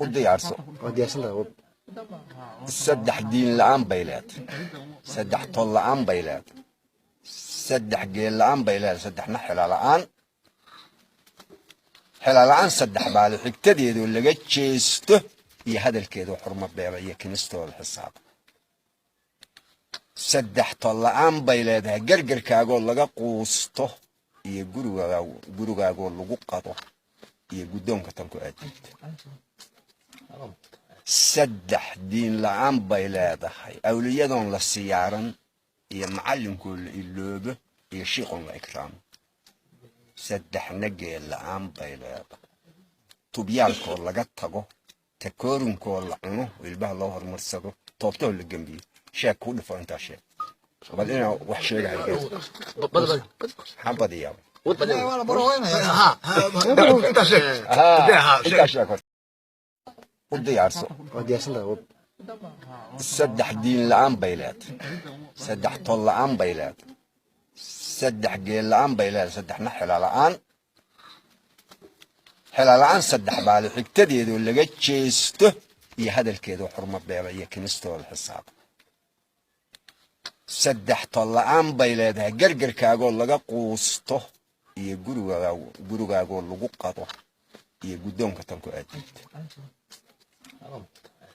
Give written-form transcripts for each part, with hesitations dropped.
U diyaarso. Waa diyaarsantahay. Saddex diin la'aan bay leedahay, saddex tol la'aan bay leedahay, saddex geel la'aan bay leedahay, saddexna xila la'aan. Xila la'aan saddex baale xigtadeedoo laga jeesto iyo hadalkeedoo xurmo beela iyo kinistooda xisaaba. Saddex tol la'aan bay leedahay, gargarkaagoo laga quusto iyo gurigaagoo lagu qado iyo guddoonka tanku aad diidto. Saddex diin la'aan bay leedahay, awliyadoon la siyaaran iyo macallinkoo la iloobo iyo shiiqoon la ikraamo. Saddexna geel la'aan bay leedahay, tubyaalkoo laga tago, takoorinkoo la cuno, ilbaha loo horumarsado, toobtahoo la gembiyo. Sheeg kuu dhifo, intaa sheeg bal inaa wax sheegahay. Maxaan badiyaa? Intaa sheeg. Intaa sheeg horta. U diyaarso. Waa diyaarsantahay. Saddex diin la'aan bay leedahay, saddex tol la'aan bay leedahay, saddex geel la'aan bay leedahay, saddexna xila la'aan. Xila la'aan saddex baale xigtadeedoo laga jeesto iyo hadalkeedoo xurmo beela iyo kinistooda xisaaba. Saddex tol la'aan bay leedahay, gargarkaagoo laga quusto iyo gurigaagoo lagu qado iyo guddoonka tanku aad diidto.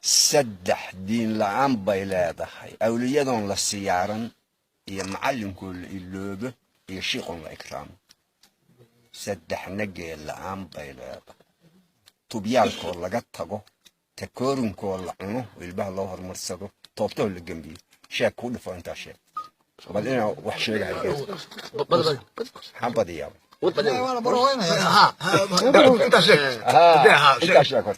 Saddex diin la'aan bay leedahay, awliyadoon la siyaaran iyo macallinkoo la iloobo iyo shiiqoon la ikraamo. Saddexna geel la'aan bay leedahay, tubyaalkoo laga tago, takoorinkoo la cuno, ilbaha loo horumarsado, toobtahoo la gembiyo. Sheeg kuu dhifo, intaa sheeg bal inaa wax sheegahay. Maxaan badiyaa? Intaa sheeg. Intaa sheeg horta.